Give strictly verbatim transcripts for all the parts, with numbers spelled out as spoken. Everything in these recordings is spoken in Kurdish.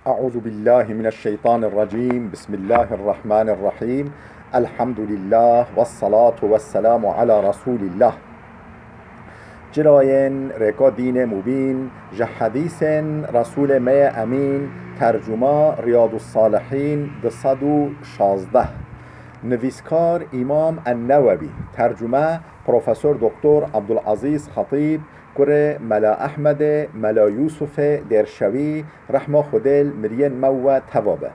أعوذ بالله من الشيطان الرجيم. بسم الله الرحمن الرحيم. الحمد لله والصلاة والسلام على رسول الله. Çirayên rêka dînê mubîn, ji hedîsên Resûlê me yê Emîn, tercuma Riyadus Salihîn du sed û şazdeh. Nivîskar Îmam En-Newewî, tercume Profesor Doktor Abdulazîz Xetîb, kurê Mela Ehmedê, Mela Yûsufê Dêrşewî, rehma Xwedê li miriyên me û we teva be.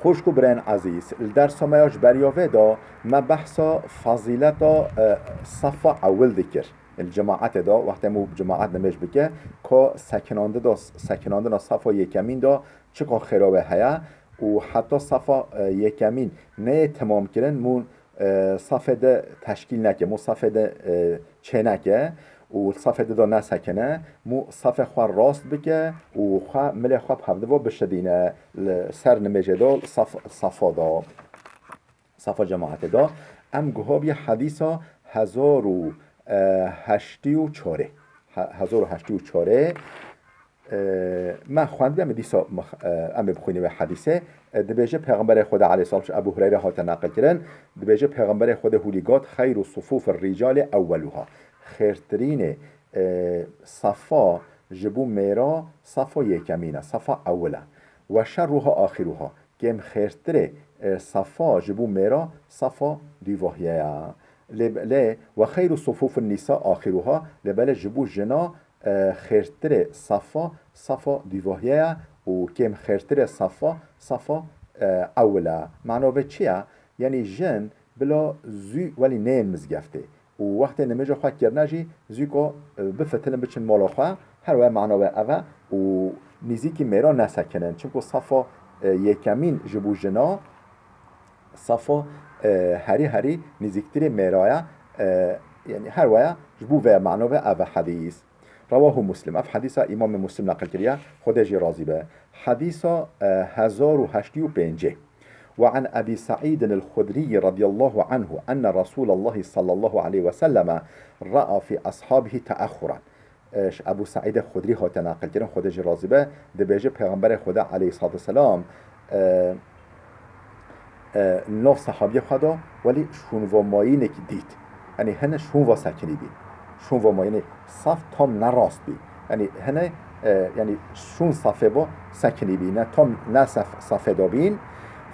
Xwişk û birên ezîz, li dersa me ya ji beriya vê de me behsa fezîleta, e, sefa ewil dikir. Li cemaetê de, wextê mû cemaet nimêj bike, ka sekinandina, sekinandina sefa yekemîn de çiqa xêra wê heye û heta sefa, e, yekemîn neyê temam kirin, mû, e, safê de teşkîl neke, mû safê de, e, çêneke û safê de de nesekine, mû safê xwe rast bike û xwe milê xwe bi hevdiva bişidîne li ser nimêjê de, li saf-, safa de, safa cemaetê de. Em guha bîye hedîsa hezar û, e, heştî û çarê. He-, hezar û heştî û çarê. E, me xwendibê, em ê dîsa mix-, e, em ê bixwînî wê hedîsê. E, dibêje Pêxemberê Xweda aleyhisselam, ji Ebu Hureyre hate neqil kirin, dibêje Pêxemberê Xweda hûlî got, "Xeyru sufufir ricali ewweluha." Xêrtirînê, e, safa ji bo mêra safa yekemîn e, safa ewil e. "We şerruha axiruha." Kêm xêrtirê, e, safa ji bo mêra safa dûvahiyê ye. Lê, lê "Ve xeyru sufufin nisa axiruha", lê belê ji bo jina, e, xêrtirê safa, safa dûvahiyê ye û kêm xêrtirê safa, safa, e, ewil e. Mano vê çi ye? Yanî jin bila zû welî neyên mizgeftê û wextê nimêja xwe kirine jî zû ko, e, bifitilin biçin mala xwe, her waya mano wê ev e û nîzîkî mêra nesekinin. Çimku safa, e, yekemîn ji bo jina, safa, e, herî herî nîzîktirê mêra ye, e, yanî her waya ji bo vê mano wê ev e hedîs. Rewahu Muslim. Ev hedîsa Îmamê Muslim neqil kiriye, Xwedê jê razî be. Hedîsa, e, hezar û heştî û pêncê. Ve an Ebî Seîdin el-Xudrî radiyallahu anhu enne Resûlallahî sallallahu aleyhi ve selleme ra'a fî ashabihi teaxxuran. E, ji Ebû Seîdê Xudrî hate neqil kirin, Xwedê jê razî be, dibêje Pêxemberê Xweda aleyhissalatu vesselam, e, e, nav sehabiyê xwe de welî şûnvamayînekî dît. Yanî hine şûnva sekinî bîn. Şûnvamayînê saf tam ne rast bî. Yanî hine, e, yanî şûn safê bo sekinî bî. Ne tam ne saf, safê de bîn.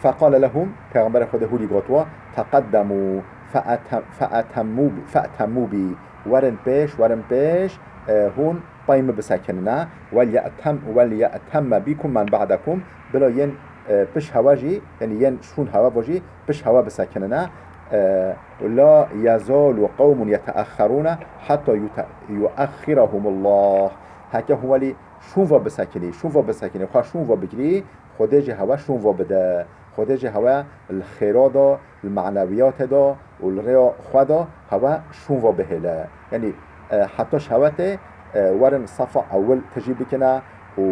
Feqale lehum, Pêxemberê Xwedê hûlî gotiwa, "Teqeddemû fe'etem-, fe'etemû bi-, fe'temû bî." Werin pêş, werin pêş, e, hûn pey min bisekinine. "Wel ye'tem-, wel ye'temme bîkum men ba'dekum." Bila yên, e, piş hewe jî, yanî yên şûn hewe bo jî piş hewe bisekinine. E, "La yezalu qewmun yeteaxxerûne hetta yute-, yuaxxirehumullah." Heke hûn welî şûnva bisekinî, şûnva bisekinî, xwe şûnva bikirî, Xwedê jî hewe şûnva bide. Xwedê jî hewe li xêra de, li manewiyatê de û li rêya xwe de hewe şûnva bihêle. Yanî, e, heta ji hewe tê, e, werin safa ewil tijî bikine û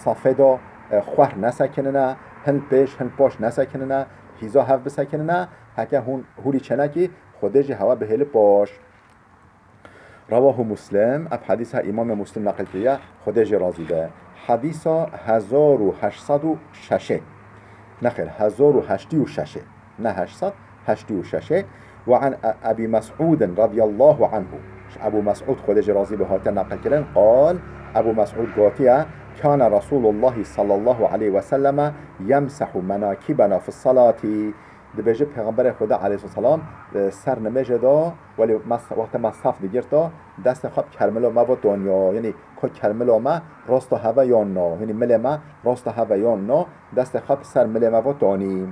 safê de, e, xwehr nesekinine, hin pêş, hin paş nesekinine, hîza hev bisekinine, heke hûn hûrî çênekî, Xwedê jî hewe bihêli paş. Rewahu Muslim, ev hedîsa Îmamê Muslim neqil kiriye, Xwedê jê razî be. Hedîsa hezar û heşt sed û şeş ê. Nexêr, hezar û heştî û şeş ê. Ne heşt sed, heştî û şeş ê. Ve an E-, Ebî Mes'ûdin radiyallahu anhu. Ji Ebû Mes'ûd Xwedê jê razî be hate neqil kirin, qal, Ebû Mes'ûd gotiye, "Kâne Resûlullahî sallallahu aleyhi ve selleme yemsehu menakîbena fis salati." Dibêje Pêxemberê Xweda aleyhisselam, e, ser nimêjê de, welê me s-, wextê me saf digirta, destê xwe bi kermila me ve toniya. Yanî ka kermila me rasta heve yan na. Yanî milê me rasta heve yan na, destê xwe bi ser milê me ve tonî.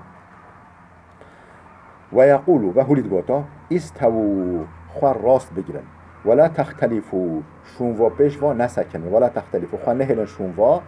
Ve yeqûlu, ve hûlî digota, "Îstewû, xwe rast bigirin. Wela textelîfû, şûnva pêş va nesekinin. Wela textelîfû, xwe nehêlin şûnva,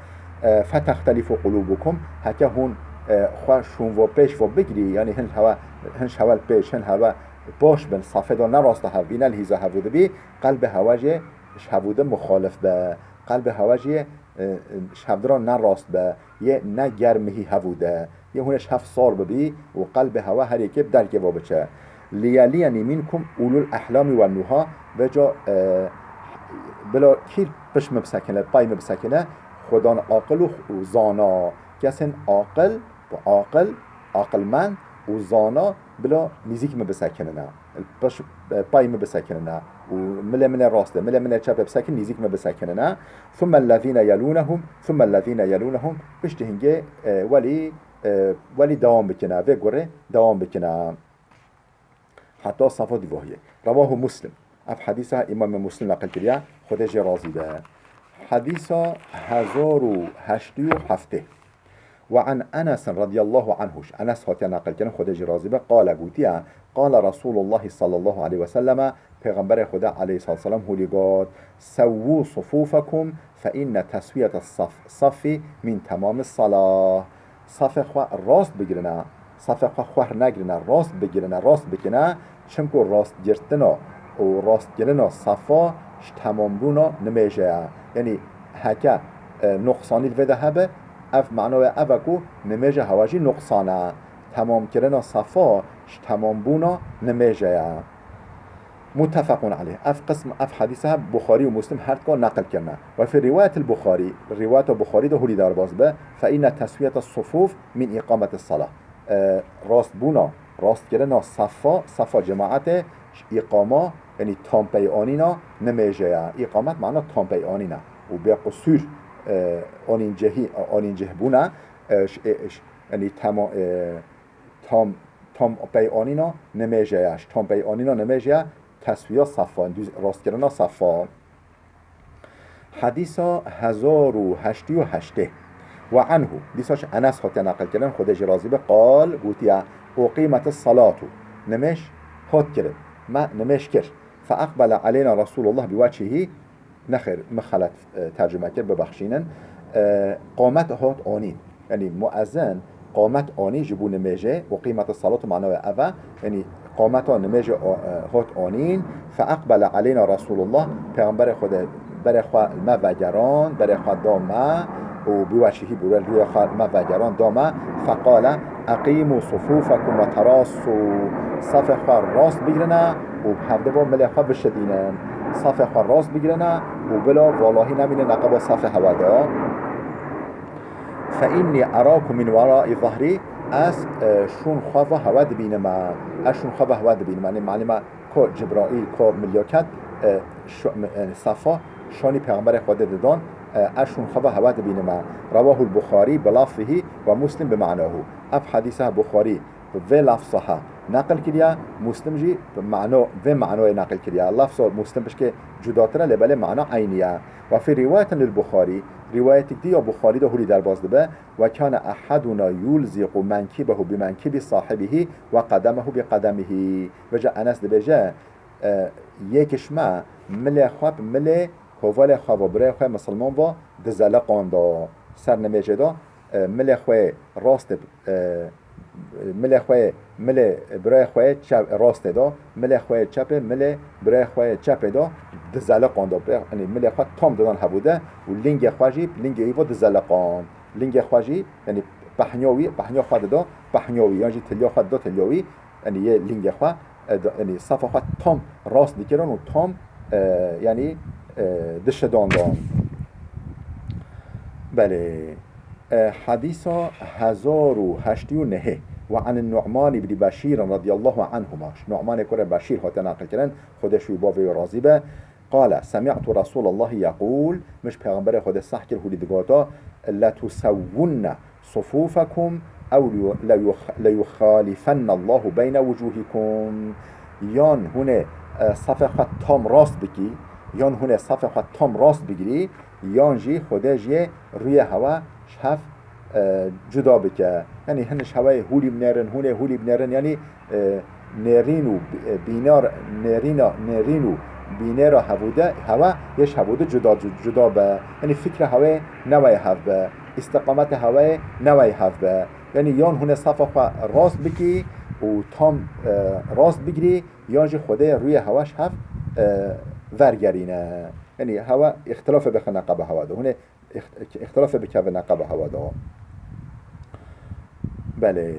e, fetextelîfû qulûbukum, heke hûn, e, xwe şûnva pêş va bigirî, yanî hin hewe, hin ji hewe li pêş, hin hewe paş bin, safê de ne rasta hev bî, ne li hîza hevû dibî, qelbê hewe jê ji hevû de muxalif be, qelbê hewe jê, e, e, ji hevdira ne rast be, yê ne germihî hevû de, yê hûn ê ji hev sar bibî û qelbê hewe her yekê bi derkê ve biçe. Liyeliyenî minkum ulul ehlami ve nuha." Veca, e, bila kîr piş min bisekine, pay min bisekine, Xwedan aqil û, û zana. Kesên aqil, bi aqil, aqilmend û zana bila nîzîk min bisekinine. Piş, pay min bisekinine. Û milê min ê rastê, milê min ê çepê bisekin, nîzîk min bisekinine. Thumme ellezîne yelûnehum, thumme ellezîne yelûnehum. Piştî hingê, e, welî, e, welî dewam bikine. Vê gurê dewam bikine. Heta safa dîvahiyê. Rewahu Muslim. Ev hedîsa Îmamê Muslim neqil kiriye. Xwedê jê razî be. Hedîsa hezar û heştê û heftê. Ve an Enes radiyallahu anhu. Enes hatiye neqil kirin, Xwedê jê razî be. Qale gotiye, qale Resulullah sallallahu aleyhi ve selleme, Pêxemberê Xwedê aleyhissalatu vesselam hûlî got, sewwû sufûfekum fe inne teswiyete saf-, safî min temamî salah. Safê xwe rast bigirine, safê xwe xwehr negirine, rast bigirine, rast bikine, çimku rastgirtina û rastgirina safa ji temambûna nimêje ye. Yanî heke, e, nuqsanî li vê de hebe, ev manoya ev e ku nimêje hewa jî nuqsan e. Temamkirina safa ji temambûna nimêje ye. Muttefequn aleyh. Ev qism, ev hedîse Buxarî û Muslim her dika neqil kirine. Ve fî rîwayetil Buxarî, rîwayeta Buxarî de hûlî derbas be, fe inne teswiyete sufûf min îqameti salah. E, rastbûna, rastkirina safa, safa cemaetê, ji îqama, yanî tampey anîna nimêje ye. Îqamet mana tampey anîna. Û bê qusûr, e, anîncehî, anîncehbûna, e, ş-, e, ş-, yanî tema-, e, tam, tam pey anîna nimêje ye. Ji tam pey anîna nimêje ye, teswiya safa, dûz rastkirina safa. Hedîsa hezar û heştê û heştê. Ve anhu, dîsa ji Enes hatiye neqil kirin, Xwedê jê razî be, qal, gotiye, uqîmetis salatu, nimêj hat kirin, me nimêj kir. Fe eqbele aleyna Resulullah bi wechihî, nexêr, min xelet, e, tercume kir, bibexşînin. E, qamet hat anîn. Yanî muezzin qamet anî ji bo nimêjê, uqîmetis salatu manoya ev e. Yanî qameta nimêjê a-, e, hat anîn. Fe eqbele aleyna Resulullah, Pêxemberê Xwedê berê xwe li me vegeran, berê xwe da me û bi wechihî, bi rûyê xwe li me vegeran, da me. Feqale, eqîmû sufûfekum ve terassû, safê xwe rast bigirine û bi hevdê ve milê xwe bişidînin. Safê xwe rast bigirine û bila valahî nemînin neqeba safê hewa de. Fe innî erakum min weraî zahrî, ez, e, şûn xwe ve hewe dibînime. Ez şûn xwe ve hewe dibînime. Yanî malûm e, ka Cibraîl, ka milyaket, e, şo-, e, safa şanî Pêxemberê Xwedê didan, e, ez şûn xwe ve hewe dibînime. Rewahul Buxarî bi lafzihî ve Muslim bi manahu. Ev hedîsa Buxarî bi vê lafza ha neqil kiriye, Muslim jî bi mano-, vê manoyê neqil kiriye. Lafza Muslim pişkê cudatir e, lê belê mana eynî ye. Ve fî rîwayetin lil Buxarî, rîwayetik dî ya Buxarî de hûrî derbas dibe, ve kâne ehedûna yulzîqu menkîbehu bi menkîbî sahibihî ve qedemehu bi qedemihî. Vêca Enes dibêje, e, yek ji me milê xwe bi milê kovalê xwe ve, birayê xwe misilman ve dizeliqanda. Ser nimêjê de, e, milê xwe rastê, e, milê xwe, milê birayê xwe çe-, rastê de, milê xwe çepê, milê birayê xwe çepê de dizeliqanda. Pê-, yanî milê xwe tam didan hevû de û lingê xwe jî, lingê wî ve dizeliqand. Lingê xwe jî, yanî pehnya wî, pehnya xwe dida pehnya wî, yan jî tilya xwe dida tilya wî, yanî yê lingê xwe, e, da-, yanî safa xwe tam rast dikirin û tam, e, yanî, e, dişidandan. Belê. E, hedîsa hezar û heştê û nehê. Ve anin Nu'man ibn Beşîr radiyallahu anhuma. Ji Nu'manê kurê Beşîr hate naqil kirin, Xwedê ji wî bavê wê razî be. Qale, semî'tu Resûlallahî yeqûl, min ji Pêxemberê Xwedê seh kir hûrî digota, letusewwunne sufûfekum ew leyu-, leyuxalifennallahu beyne wucûhikum. Yan hûn ê, e, safê xwe tam rast bikî, yan hûn ê safê xwe tam rast bigirî, yan jî Xwedê jiyê rûyê hewe ji hev e, cuda bike. Yanî hin ji hewayê hûlî binêrin, hûn ê hûlî binêrin, yanî, e, nêrîn û bi-, e, bînar, nêrîna, nêrîn û bînêra hevûde, hewa yê ji hevûde cuda, cu-, cuda be. Yanî fikra hewayê newayê hev be, îstiqameta hewayê newayê hev be. Yanî yan hûn ê safa xwe rast bikî û tam, e, rast bigirî, yan jî Xwedê rûyê hewa ji hev, e, vergerîne. Yanî hewa îxtilafê bixe neqeba hewa de. Hûn ê îxt-, îxtilafê bikeve neqeba hewa de. Belê.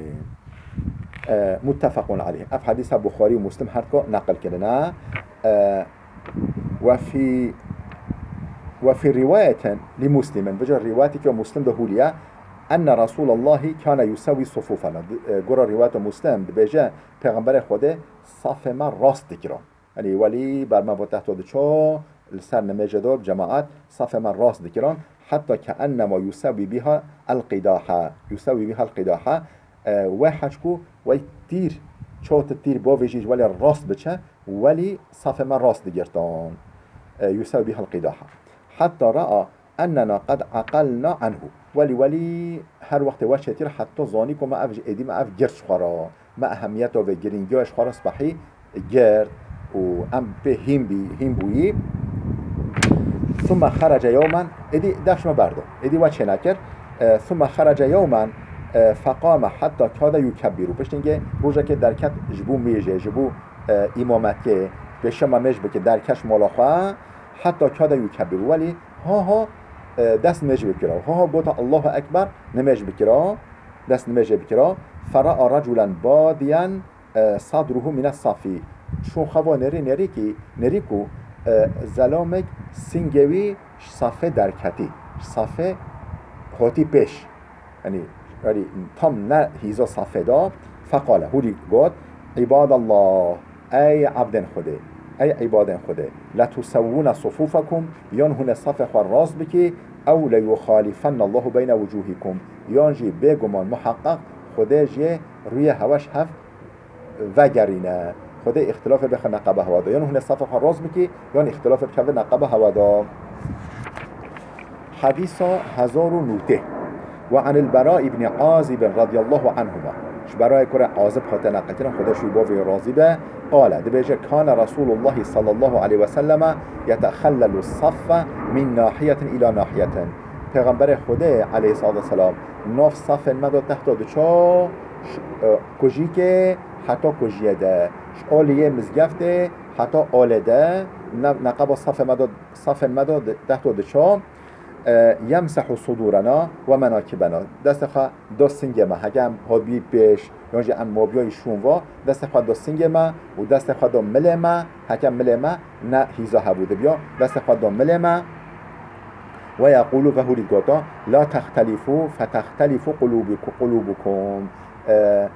E, muttefequn aleyh. Ev hedîsa Buxarî û Muslim her dika neqil kirine. E, we fî, وفي رواية لمسلم، vêca rîwayeteke Muslim de hûliye, أن رسول الله كان يسوي صفوفنا. Di, e, gora rîwayeta Muslim dibêje, Pêxemberê Xwedê safê me rast dikirin. Yanî welî ber me bo tehto diço, li ser nimêjê de bi cemaat safê me rast dikirin. حتى كأنما يسوي بها القداح. يسوي بها القداح. E, wê heçku wey tîr, çot tîr bavêjî welê rast biçe, welî safê me rast digirtan. E, يسوي بها القداح. حتى رأى أننا قد عقلنا عنه. Welî, welî her wextê we çêtir heta zanî ku me ev ji êdî me ev girt ji xwe re. Me ehemiyeta vê girîngiya ji xwe re spehî girt û em pê hîn bî-, hîn bûyî. ثم خرج يوما، êdî dev ji me berdo. Êdî we çênekir. E, ثم خرج يوما، e, فقام حتى كاد يكبر. Piştî hingê rojekê derket ji bo mêjê, ji bo, e, îmametiyê, pêşiya me mêj bike, derket ji mala xwe. حتى كاد يكبر. Welî ha ha, e, dest nimêj bikira. Ha ha gota Allahu Ekber, nimêj bikira. Dest nimêjê bikira. فرأى رجلا باديا، e, صدره من الصف. Şûn xwe va nêrî, nêrî kî, nêrî ku, e, zelamek singê wî ji safê derketî. Ji safê hotî pêş. Yanî, yanî tam ne hîza safê de, فقال, hûrî got, عباد الله, ey ebdên Xwedê, ey îbadên Xwedê, لتسوون صفوفكم, yan hûn ê safê xwe rast bikî, أو ليخالفن الله بين وجوهكم, yan jî bêguman muheqeq Xwedê jê rûyê hewe ji hev vegerîne. Xwedê îxtilafê bêxe neqeba hewa de. Yan hûn ê safê xwe rast bikî, yan îxtilafê bikeve neqeba hewa de. Hedîsa hezar û nûtê. وعن البراء بن عازب رضي الله عنهما. Ji Berayê kurê Azib hate neqilkirin, Xwedê ji wî bavê razî be. قال, dibêje, كان رسول الله صلى الله عليه وسلم يتخلل الصف من ناحية إلى ناحية. Pêxemberê Xwedê aleyhissalatu vesselam nav safên me de tehta diça, ş-, e, kujîkê heta kujiyê de, ji aliyê mizgeftê heta alê de, ne-, neqeba safê me de, safên me de di-, tehto diça, e, يمسح صدورنا ومناكبنا. Destê xwe da singê me, heke em hotbî pêş, yan jî em mobiyayî şûn va, destê xwe da singê me û destê xwe da milê me, heke milê me ne hîza hebû dibiya, destê xwe da milê me. ويقول, ve hûrî gota, لا تختلفوا فتختلف قلوبك-، قلوبكم. E,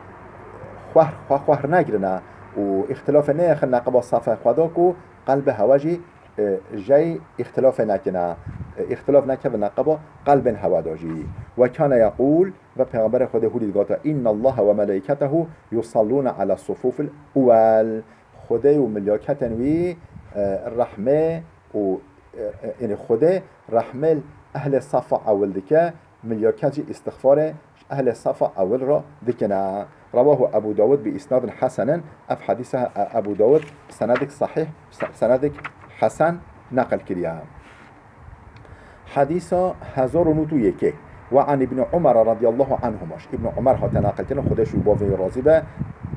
xwehr, xwe xwehr negirine û îxtilafê neyêxin neqeba safê xwe da ku qelbê hewe jî, e, jey îxtilafê nekine, e, îxtilaf nekeve neqeba qelbên hewe da jî. وكان يقول, ve Pêxemberê Xwedê hûrî digota, إن الله وملائكته يصلون على الصفوف الأول. Xwedê û milyaketên wî, e, rehmê û, e, e, yanî Xwedê rehmê li ehlê safa ewil dike, milyaket jî îstixfarê ji ehlê safa ewil re dikine. رواه أبو داود بإسناد حسن. Ev hedîsa, e, Ebû Dawud bi senedek sahîh, bi se-, senedek hesen neqil kiriye. Hedîsa hezar û nût û yekê. وعن ابن عمر رضي الله عنهما. Ji Îbn Umar hate neqilkirin, Xwedê ji wî bavê wî razî be,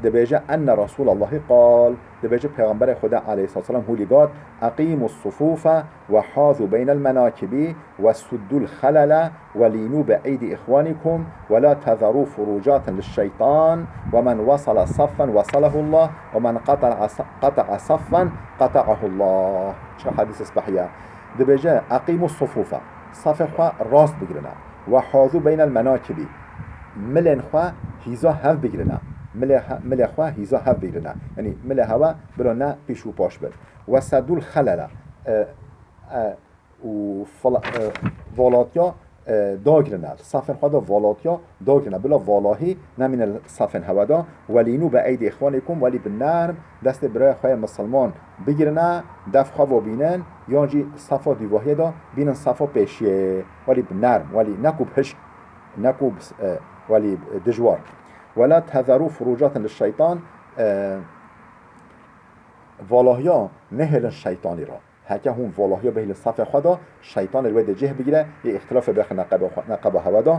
dibêje, أن رسول الله قال, dibêje Pêxemberê Xwedê aleyhisselam hûlî got, أقيموا الصفوف وحاذوا بين المناكب وسدوا الخلل ولينوا بأيدي إخوانكم ولا تذروا فروجات للشيطان ومن وصل صفا وصله الله ومن قطع ص-، قطع صفا قطعه الله. Çi hedîs spehî ye. Dibêje, أقيموا الصفوف, safê xwe rast bigirine. وحاذوا بين المناكب, milên xwe hîza hev bigirine. Milê he-, milê xwe hîza hev bigirine. Yanî milê hewe bila ne pîş û paş bin. وسدوا الخلل, e, e, û fala-, e, valatiya, e, dagirine. Safên xwe de valatiya dagirine. Bila valahî nemîne li safên hewe de. ولينوا بأيدي إخوانكم, welî bi nerm destê birayê xwe yê misilman bigirine, dev xwe ve bînin, yan jî safa dîvahiyê de bînin safa pêşiyê. Welî bi nerm, welî ne ku bi hişk, ne ku bi s-, e, welî dijwar. ولا تذروا فروجات للشيطان, e, valahiya nehêlin şeytanî re. Heke hûn valahiya bihêlin safê xwe de, şeytanê li wê dê cih bigire, yê îxtilafê bêxe neqebe xwe, neqeba hewe de,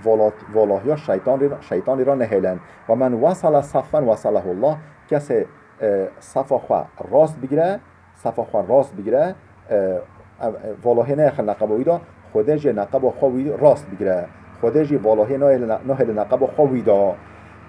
vala-, valahiya şeytanî, şeytanî re nehêlin. ومن وصل صفا وصله الله, kesê, e, safa xwe rast bigire, safa xwe rast bigire, e, e, e, valahiyê neyêxe neqeba wî de, Xwedê jê neqeba xwe wî rast bigire. Xwedê jî valahiyê nahêle ne-, nahêle neqeba xwe wî de.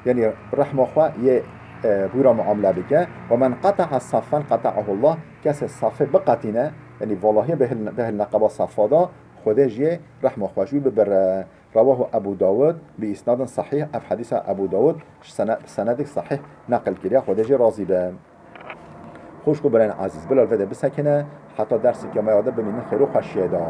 Yanî rehma xwe yê, e, wî re muamele bike. ومن قطع صفا قطعه الله, kesê safê biqetîne, Yanî valahiyê bihil, bihil neqeba sefa da, Xwedê jê rehma xwe ji wî bibire. Rewahu Ebu Dawud bi îsnadin sahîh, ev hedîsa Ebu Dawud ji sene-, bi senedek sahîh neqil kiriye, Xwedê jê razî be. Xwişk û birayên ezîz, bila li vê de bisekine, heta derseke me ya de bimînin xêr û xweşiyê de.